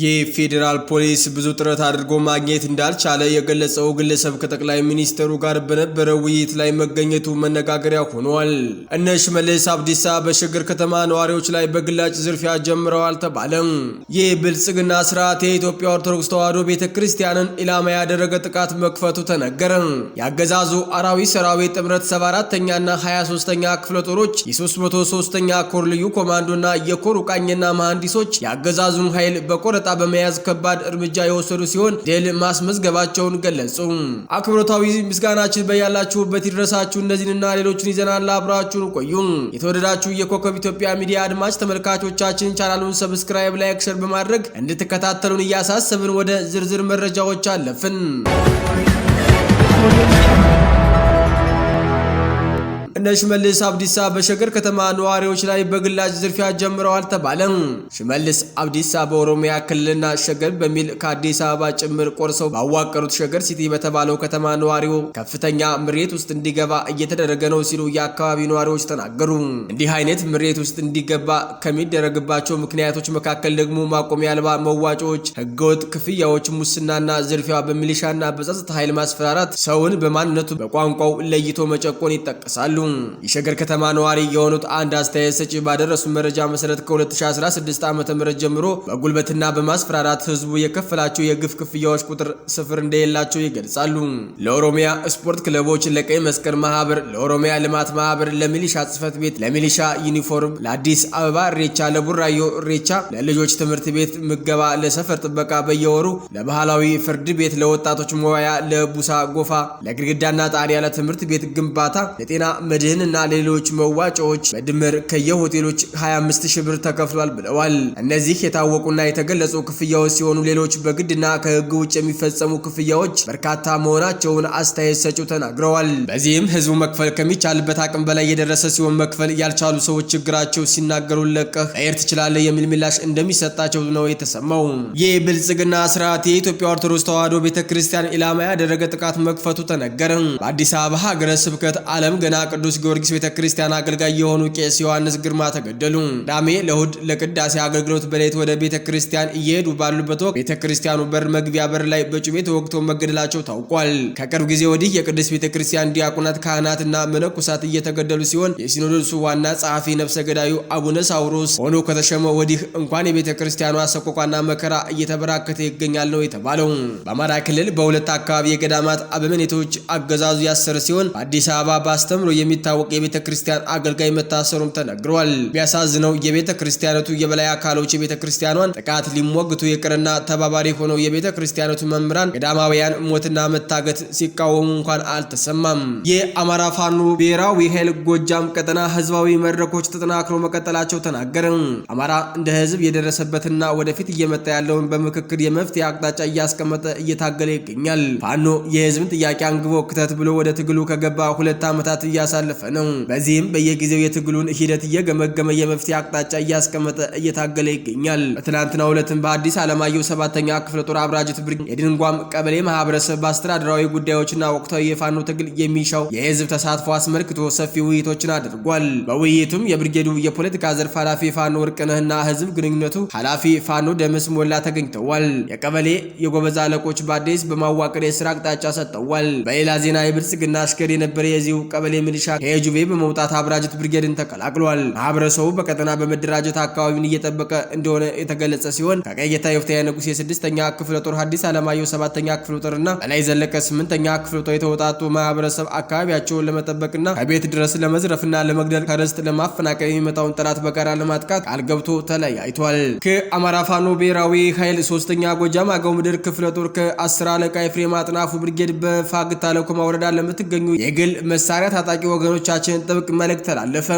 የፌዴራል ፖሊስ ብዙ ጥረት አድርጎ ማግኘት እንዳልቻለ የገለጸው ግለሰብ ከጠቅላይ ሚኒስትሩ ጋር በነበረው ውይይት ላይ መገኘቱ መነጋገሪያ ሆኗል። እነ ሽመልስ አብዲሳ በሸገር ከተማ ነዋሪዎች ላይ በግላጭ ዝርፊያ ጀምረዋል ተባለም። የብልጽግና ስርዓት የኢትዮጵያ ኦርቶዶክስ ተዋሕዶ ቤተ ክርስቲያንን ኢላማ ያደረገ ጥቃት መክፈቱ ተነገረ። የአገዛዙ አራዊት ሰራዊት ጥምረት 74ኛና 23ኛ ክፍለ ጦሮች የ303ኛ ኮር ልዩ ኮማንዶና የኮሩ ቃኝና መሐንዲሶች የአገዛዙን ኃይል በቆረጣ በመያዝ ከባድ እርምጃ የወሰዱ ሲሆን ድል ማስመዝገባቸውን ገለጹ። አክብሮታዊ ምስጋናችን በያላችሁበት ይድረሳችሁ። እነዚህንና ሌሎችን ይዘናል። አብራችሁን ቆዩ። የተወደዳችሁ የኮከብ ኢትዮጵያ ሚዲያ አድማጭ ተመልካቾቻችን ቻናሉን subscribe፣ like፣ share በማድረግ እንድትከታተሉን እያሳሰብን ወደ ዝርዝር መረጃዎች አለፍን። እነ ሽመልስ አብዲሳ በሸገር ከተማ ነዋሪዎች ላይ በግላጭ ዝርፊያ ጀምረዋል ተባለ። ሽመልስ አብዲሳ በኦሮሚያ ክልልና ሸገር በሚል ከአዲስ አበባ ጭምር ቆርሰው ባዋቀሩት ሸገር ሲቲ በተባለው ከተማ ነዋሪው ከፍተኛ ምሬት ውስጥ እንዲገባ እየተደረገ ነው ሲሉ የአካባቢው ነዋሪዎች ተናገሩ። እንዲህ አይነት ምሬት ውስጥ እንዲገባ ከሚደረግባቸው ምክንያቶች መካከል ደግሞ ማቆሚያ አልባ መዋጮዎች፣ ህገወጥ ክፍያዎች፣ ሙስናና ዝርፊያ፣ በሚሊሻና በጸጥታ ኃይል ማስፈራራት፣ ሰውን በማንነቱ በቋንቋው ለይቶ መጨቆን ይጠቀሳሉ። የሸገር ከተማ ነዋሪ የሆኑት አንድ አስተያየት ሰጪ ባደረሱ መረጃ መሰረት ከ2016 ዓ.ም ጀምሮ በጉልበትና በማስፈራራት ህዝቡ የከፈላቸው የግፍ ክፍያዎች ቁጥር ስፍር እንደሌላቸው ይገልጻሉ። ለኦሮሚያ ስፖርት ክለቦች፣ ለቀይ መስቀል ማህበር፣ ለኦሮሚያ ልማት ማህበር፣ ለሚሊሻ ጽሕፈት ቤት፣ ለሚሊሻ ዩኒፎርም፣ ለአዲስ አበባ እሬቻ፣ ለቡራዮ እሬቻ፣ ለልጆች ትምህርት ቤት ምገባ፣ ለሰፈር ጥበቃ በየወሩ፣ ለባህላዊ ፍርድ ቤት፣ ለወጣቶች መዋያ፣ ለቡሳ ጎፋ፣ ለግድግዳና ጣሪያ፣ ለትምህርት ቤት ግንባታ፣ ለጤና መድህንና ሌሎች መዋጮዎች በድምር ከየሆቴሎች 25 ሺህ ብር ተከፍሏል ብለዋል። እነዚህ የታወቁና የተገለጹ ክፍያዎች ሲሆኑ ሌሎች በግድና ከህግ ውጭ የሚፈጸሙ ክፍያዎች በርካታ መሆናቸውን አስተያየት ሰጪው ተናግረዋል። በዚህም ህዝቡ መክፈል ከሚቻልበት አቅም በላይ የደረሰ ሲሆን መክፈል ያልቻሉ ሰዎች ችግራቸው ሲናገሩ ለቀህ መሄድ ትችላለህ የሚል ምላሽ እንደሚሰጣቸው ነው የተሰማው። የብልጽግና ስርዓት የኢትዮጵያ ኦርቶዶክስ ተዋሕዶ ቤተክርስቲያን ኢላማ ያደረገ ጥቃት መክፈቱ ተነገረ። በአዲስ አበባ ሀገረ ስብከት ዓለም ገና ቅዱስ ጊዮርጊስ ቤተክርስቲያን አገልጋይ የሆኑ ቄስ ዮሐንስ ግርማ ተገደሉ። ቅዳሜ ለእሁድ ለቅዳሴ አገልግሎት በሌት ወደ ቤተክርስቲያን እየሄዱ ባሉበት ወቅት ቤተክርስቲያኑ በር መግቢያ በር ላይ በጩቤ ተወግተው መገደላቸው ታውቋል። ከቅርብ ጊዜ ወዲህ የቅድስት ቤተክርስቲያን ዲያቆናት፣ ካህናትና መነኮሳት እየተገደሉ ሲሆን የሲኖዶሱ ዋና ጸሐፊ ነፍሰ ገዳዩ አቡነ ሳውሮስ ሆኖ ከተሸመ ወዲህ እንኳን የቤተክርስቲያኗ ሰቆቋና መከራ እየተበራከተ ይገኛል ነው የተባለው። በአማራ ክልል በሁለት አካባቢ የገዳማት አበምኔቶች አገዛዙ ያሰረ ሲሆን በአዲስ አበባ በአስተምሮ የሚታወቅ የቤተ ክርስቲያን አገልጋይ መታሰሩም ተነግሯል። ቢያሳዝነው የቤተ ክርስቲያነቱ የበላይ አካሎች የቤተ ክርስቲያኗን ጥቃት ሊሞግቱ ይቅርና ተባባሪ ሆነው የቤተ ክርስቲያነቱ መምህራን ገዳማውያን ሞትና መታገት ሲቃወሙ እንኳን አልተሰማም። የአማራ ፋኖ ብሔራዊ ኃይል ጎጃም ቀጠና ህዝባዊ መድረኮች ተጠናክሮ መቀጠላቸው ተናገረ። አማራ እንደ ህዝብ የደረሰበትና ወደፊት እየመጣ ያለውን በምክክር የመፍትሄ አቅጣጫ እያስቀመጠ እየታገለ ይገኛል። ፋኖ የህዝብን ጥያቄ አንግቦ ክተት ብሎ ወደ ትግሉ ከገባ 2 ዓመታት እያሳለፈ ነው። በዚህም በየጊዜው የትግሉን ሂደት እየገመገመ የመፍትሄ አቅጣጫ እያስቀመጠ እየታገለ ይገኛል። በትናንትናው ዕለትም በአዲስ ዓለማየሁ 7ኛ ክፍለ ጦር አብራጅት ብርጌድ የድንጓም ቀበሌ ማህበረሰብ በአስተዳደራዊ ጉዳዮችና ወቅታዊ የፋኖ ትግል የሚሻው የህዝብ ተሳትፎ አስመልክቶ ሰፊ ውይይቶችን አድርጓል። በውይይቱም የብርጌዱ የፖለቲካ ዘርፍ ኃላፊ ፋኖ ወርቅነህና ህዝብ ግንኙነቱ ኃላፊ ፋኖ ደምስ ሞላ ተገኝተዋል። የቀበሌ የጎበዝ አለቆች በአዲስ በማዋቀር የስራ አቅጣጫ ሰጥተዋል። በሌላ ዜና የብልጽግና አሽከር የነበረ የዚሁ ቀበሌ ሚሊሻ ከየጁቤ በመውጣት አብራጅት ብርጌድን ተቀላቅሏል። ማህበረሰቡ በቀጠና በመደራጀት አካባቢውን እየጠበቀ እንደሆነ የተገለጸ ሲሆን ከቀየታ የፍትያ ንጉሥ የ6ኛ ክፍለ ጦር ሐዲስ ዓለማየሁ 7ኛ ክፍለ ጦርና በላይ ዘለቀ 8ኛ ክፍለ ጦር የተወጣጡ ማህበረሰብ አካባቢያቸውን ለመጠበቅና ከቤት ድረስ ለመዝረፍና ለመግደል ከርስት ለማፈናቀል የሚመጣውን ጠላት በጋራ ለማጥቃት ቃል ገብቶ ተለያይቷል። ከአማራ ፋኖ ብሔራዊ ኃይል 3ኛ ጎጃም አገው ምድር ክፍለ ጦር ከ10 አለቃ ኤፍሬም አጥናፉ ብርጌድ በፋግታ ለኮማ ወረዳ ለምትገኙ የግል መሳሪያ ታጣቂ ወገኖቻችን ጥብቅ መልእክት ተላለፈ።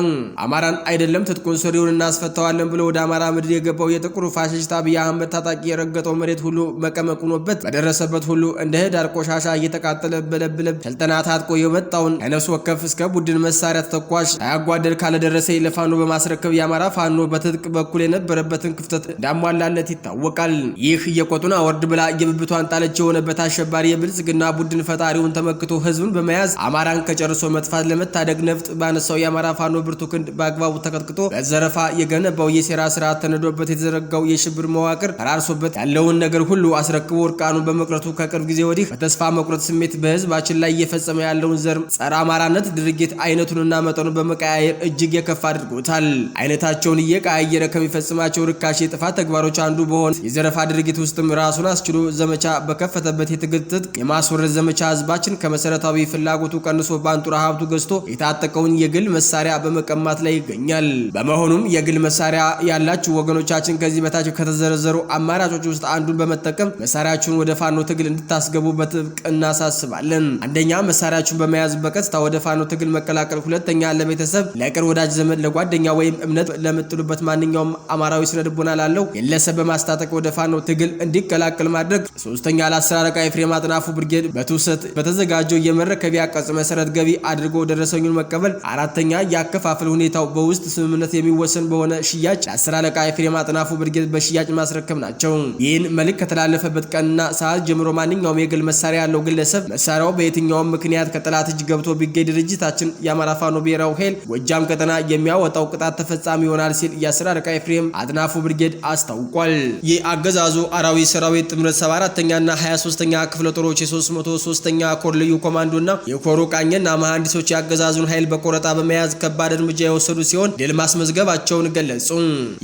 አማራን አይደለም ትጥቁን ሱሪውን እናስፈታዋለን ብሎ ወደ አማራ ምድር የገባው የጥቁሩ ፋሽስት አብይ አህመድ ታጣቂ የረገጠው መሬት ሁሉ መቀመቅ ሆኖበት በደረሰበት ሁሉ እንደ ህዳር ቆሻሻ እየተቃጠለ በለብለብ ስልጠና ታጥቆ የመጣውን ከነፍስ ወከፍ እስከ ቡድን መሳሪያ ተተኳሽ ሳያጓደል ካለደረሰ ለፋኖ በማስረከብ የአማራ ፋኖ በትጥቅ በኩል የነበረበትን ክፍተት እንዳሟላለት ይታወቃል። ይህ የቆጡን አወርድ ብላ የብብቷን ጣለች የሆነበት አሸባሪ የብልጽግና ቡድን ፈጣሪውን ተመክቶ ህዝቡን በመያዝ አማራን ከጨርሶ መጥፋት ለመታደግ ለመታደግ ነፍጥ ባነሳው የአማራ ፋኖ ብርቱ ክንድ በአግባቡ ተቀጥቅጦ በዘረፋ የገነባው የሴራ ስርዓት ተነዶበት የተዘረጋው የሽብር መዋቅር ተራርሶበት ያለውን ነገር ሁሉ አስረክቦ እርቃኑን በመቅረቱ ከቅርብ ጊዜ ወዲህ በተስፋ መቁረጥ ስሜት በህዝባችን ላይ እየፈጸመ ያለውን ዘር ጸረ አማራነት ድርጊት አይነቱንና መጠኑን በመቀያየር እጅግ የከፋ አድርጎታል። አይነታቸውን እየቀያየረ ከሚፈጽማቸው ርካሽ የጥፋት ተግባሮች አንዱ በሆነ የዘረፋ ድርጊት ውስጥም ራሱን አስችሎ ዘመቻ በከፈተበት የትግል ትጥቅ የማስወረድ ዘመቻ ህዝባችን ከመሰረታዊ ፍላጎቱ ቀንሶ በአንጡራ ሀብቱ ገዝቶ የታጠቀውን የግል መሳሪያ በመቀማት ላይ ይገኛል። በመሆኑም የግል መሳሪያ ያላችሁ ወገኖቻችን ከዚህ በታች ከተዘረዘሩ አማራጮች ውስጥ አንዱን በመጠቀም መሳሪያችሁን ወደ ፋኖ ትግል እንድታስገቡ በጥብቅ እናሳስባለን። አንደኛ፣ መሳሪያችሁን በመያዝ በቀጥታ ወደ ፋኖ ትግል መቀላቀል። ሁለተኛ፣ ለቤተሰብ፣ ለቅርብ ወዳጅ ዘመድ፣ ለጓደኛ ወይም እምነት ለምጥሉበት ማንኛውም አማራዊ ስነ ልቦና ላለው ግለሰብ በማስታጠቅ ወደ ፋኖ ትግል እንዲቀላቀል ማድረግ። ሶስተኛ፣ ለአስር አለቃ ኤፍሬም አጥናፉ ብርጌድ በትውሰት በተዘጋጀው የመረከቢያ ቀጽ መሰረት ገቢ አድርጎ ደረሰኙን መቀበል። አራተኛ፣ የአከፋፈል ሁኔታው በውስጥ ስምምነት የሚወሰን በሆነ ሽያጭ ለአስር አለቃ ኤፍሬም አጥናፉ ብርጌድ በሽያጭ ማስረከብ ናቸው። ይህን መልእክት ከተላለፈበት ቀንና ሰዓት ጀምሮ ማንኛውም የግል መሳሪያ ያለው ግለሰብ መሳሪያው በየትኛውም ምክንያት ከጠላት እጅ ገብቶ ቢገኝ ድርጅታችን የአማራ ፋኖ ብሔራዊ ኃይል ጎጃም ቀጠና የሚያወጣው ቅጣት ተፈጻሚ ይሆናል ሲል የአስር አለቃ ኤፍሬም አጥናፉ ብርጌድ አስታውቋል። የአገዛዙ አራዊት ሰራዊት ጥምረት 74ኛና 23ኛ ክፍለ ጦሮች የ303ኛ ኮር ልዩ ኮማንዶና የኮሩ ቃኝና መሐንዲሶች የአገዛዙን ኃይል በቆረጣ በመያዝ ከባድ እርምጃ የወሰዱ ሲሆን ድል ማስመዝገባቸውን ገለጹ።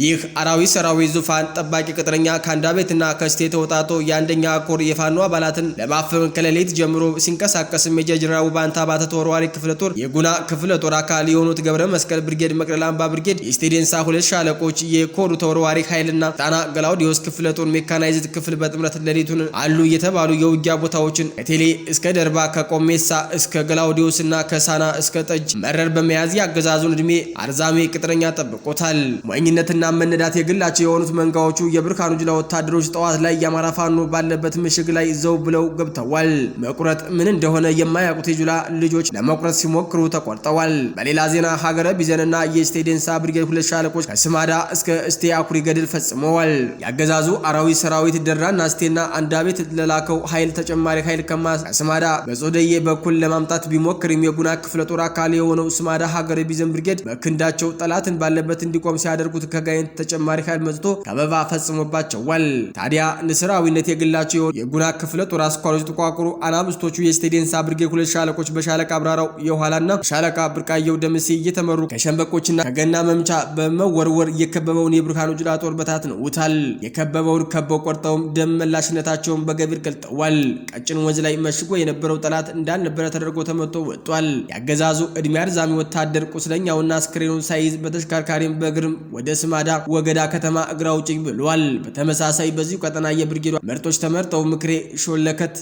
ይህ አራዊት ሰራዊት ዙፋን ጠባቂ ቅጥረኛ ከአንዳቤትና ከስቴ ተውጣጦ የአንደኛ ኮር የፋኖ አባላትን ለማፈን ከሌሊት ጀምሮ ሲንቀሳቀስ ሜጀር ጀነራል ውባንተ አባተ ተወርዋሪ ክፍለ ጦር የጉና ክፍለ ጦር አካል የሆኑት ገብረ መስቀል ብርጌድ፣ መቅደላ አምባ ብርጌድ፣ የስቴዴንሳ ሁለት ሻለቆች የኮሩ ተወርዋሪ ኃይልና ጣና ገላውዲዮስ ክፍለ ጦር ሜካናይዝድ ክፍል በጥምረት ሌሊቱን አሉ የተባሉ የውጊያ ቦታዎችን ከቴሌ እስከ ደርባ፣ ከቆሜሳ እስከ ገላውዲዮስና ከሳና እስከ ጠጅ መረር በመያዝ የአገዛዙን እድሜ አርዛሜ ቅጥረኛ ጠብቆታል። ሞኝነትና መነዳት የግላቸው የሆኑት መንጋዎቹ የብርሃኑ ጁላ ወታደሮች ጠዋት ላይ የአማራ ፋኖ ባለበት ምሽግ ላይ ዘው ብለው ገብተዋል። መቁረጥ ምን እንደሆነ የማያውቁት የጁላ ልጆች ለመቁረጥ ሲሞክሩ ተቆርጠዋል። በሌላ ዜና ሀገረ ቢዘንና የስቴዴንሳ ብርጌድ ሁለት ሻለቆች ከስማዳ እስከ እስቴ አኩሪ ገድል ፈጽመዋል። የአገዛዙ አራዊት ሰራዊት ደራና እስቴና አንዳቤት ለላከው ኃይል ተጨማሪ ኃይል ከስማዳ በጾደዬ በኩል ለማምጣት ቢሞክርም የጉና ክፍለ ጦር አካል የሆነው ስማዳ ሀገረ ቢዘን ብርጌድ በክንዳቸው ጠላትን ባለበት እንዲቆም ሲያደርጉት ከጋይንት ተጨማሪ ኃይል መጥቶ ከበባ ፈጽሞባቸዋል። ታዲያ ንስራዊነት የግላቸው የጉና ክፍለ ጦር አስኳሎች ጥቋቁሩ አናብስቶቹ የስቴዴንሳ ብርጌድ ሁለት ሻለቆች በሻለቃ አብራራው የኋላና ሻለቃ ብርቃየው ደምሴ እየተመሩ ከሸንበቆችና ከገና መምቻ በመወርወር የከበበውን የብርሃኑ ጁላ ጦር በታትነውታል። የከበበውን ከበው ቆርጠውም ደም መላሽነታቸውን በገቢር ገልጠዋል። ቀጭን ወንዝ ላይ መሽጎ የነበረው ጠላት እንዳልነበረ ተደርጎ ተመቶ ወጥቷል። ያገዛዙ እድሜ አርዛሚ ወታደር ቁስለኛውና አስክሬኑን ሳይዝ በተሽከርካሪም በእግርም ወደ ስማዳ ወገዳ ከተማ እግር አውጪኝ ብሏል። በተመሳሳይ በዚሁ ቀጠና የብርጌዷ መርጦች ተመርጠው ምክሬ፣ ሾለከት፣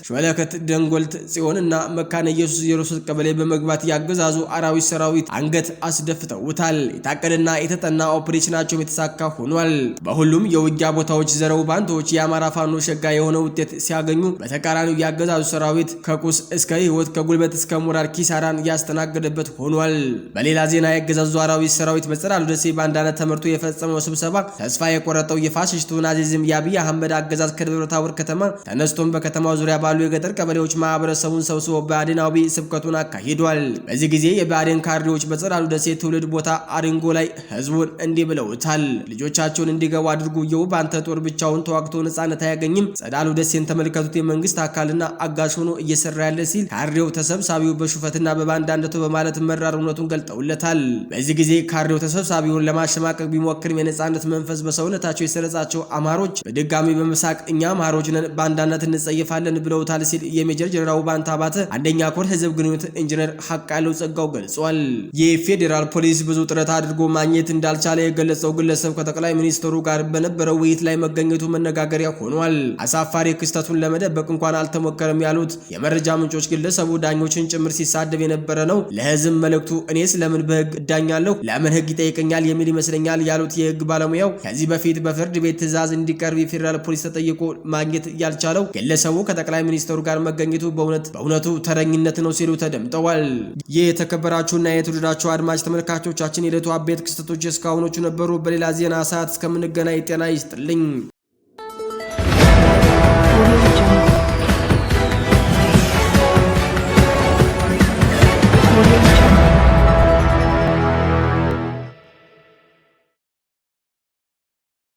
ደንጎልት ጽዮንና መካነ ኢየሱስ 03 ቀበሌ በመግባት ያገዛዙ አራዊት ሰራዊት አንገት አስደፍተውታል። የታቀደና የተጠና ኦፕሬሽናቸውም የተሳካ ሆኗል። በሁሉም የውጊያ ቦታዎች ዘረው ባንቶች የአማራ ፋኖ ሸጋ የሆነ ውጤት ሲያገኙ፣ በተቃራኒው ያገዛዙ ሰራዊት ከቁስ እስከ ሕይወት ከጉልበት እስከ ሞራል ኪሳራን ያስተናገደበት ሆኗል። በሌላ ዜና ያገዛዙ አራዊት ሰራዊት በጸዳሉ ደሴ በአንዳነት ተመርቶ የፈጸመው ስብሰባ ተስፋ የቆረጠው የፋሽስቱ ናዚዝም የአብይ አህመድ አገዛዝ ከደብረ ታቦር ከተማ ተነስቶም በከተማው ዙሪያ ባሉ የገጠር ቀበሌዎች ማህበረሰቡን ሰብስቦ ብአዴናዊ ስብከቱን አካሂዷል። በዚህ ጊዜ የብአዴን ካድሬዎች በጸዳሉ ደሴ ትውልድ ቦታ አሪንጎ ላይ ህዝቡን እንዲህ ብለውታል። ልጆቻቸውን እንዲገቡ አድርጉ። የውባንተ ጦር ብቻውን ተዋግቶ ነጻነት አያገኝም። ጸዳሉ ደሴን ተመልከቱት። የመንግስት አካልና አጋዥ ሆኖ እየሰራ ያለ ሲል ካድሬው ተሰብሳቢው በሹፈትና በባንዳነቱ በማለት መራር እውነቱን ገልጠውለታል። በዚህ ጊዜ ካድሬው ተሰብሳቢውን ለማሸማቀቅ ቢሞክርም የነጻነት መንፈስ በሰውነታቸው የሰረጻቸው አማሮች በድጋሚ በመሳቅ እኛ አማሮች ነን፣ ባንዳነት እንጸየፋለን ብለውታል ሲል የሜጀር ጀነራል ውባንተ አባተ አንደኛ ኮር ህዝብ ግንኙነት ኢንጂነር ሀቅ ያለው ጸጋው ገልጿል። የፌዴራል ፖሊስ ብዙ ጥረት አድርጎ ማግኘት እንዳልቻለ የገለጸው ግለሰብ ከጠቅላይ ሚኒስትሩ ጋር በነበረው ውይይት ላይ መገኘቱ መነጋገሪያ ሆኗል። አሳፋሪ ክስተቱን ለመደበቅ እንኳን አልተሞከረም ያሉት የመረጃ ምንጮች ግለሰቡ ዳኞችን ጭምር ሲሳደብ የነበረ ነው። ለህዝብ መልእክቱ እኔስ ለምን በህግ እዳኛለሁ? ለምን ህግ ይጠይቀኛል? የሚል ይመስለኛል ያሉት የህግ ባለሙያው ከዚህ በፊት በፍርድ ቤት ትዕዛዝ እንዲቀርብ የፌዴራል ፖሊስ ተጠይቆ ማግኘት ያልቻለው ግለሰቡ ከጠቅላይ ሚኒስትሩ ጋር መገኘቱ በእውነቱ ተረኝነት ነው ሲሉ ተደምጠዋል። ይህ የተከበራችሁና የተወደዳችሁ አድማጭ ተመልካቾቻችን የዕለቱ አበይት ክስተቶች እስካሁኖቹ ነበሩ። በሌላ ዜና ሰዓት እስከምንገናኝ ጤና ይስጥልኝ። Audio Jungle. Audio Jungle.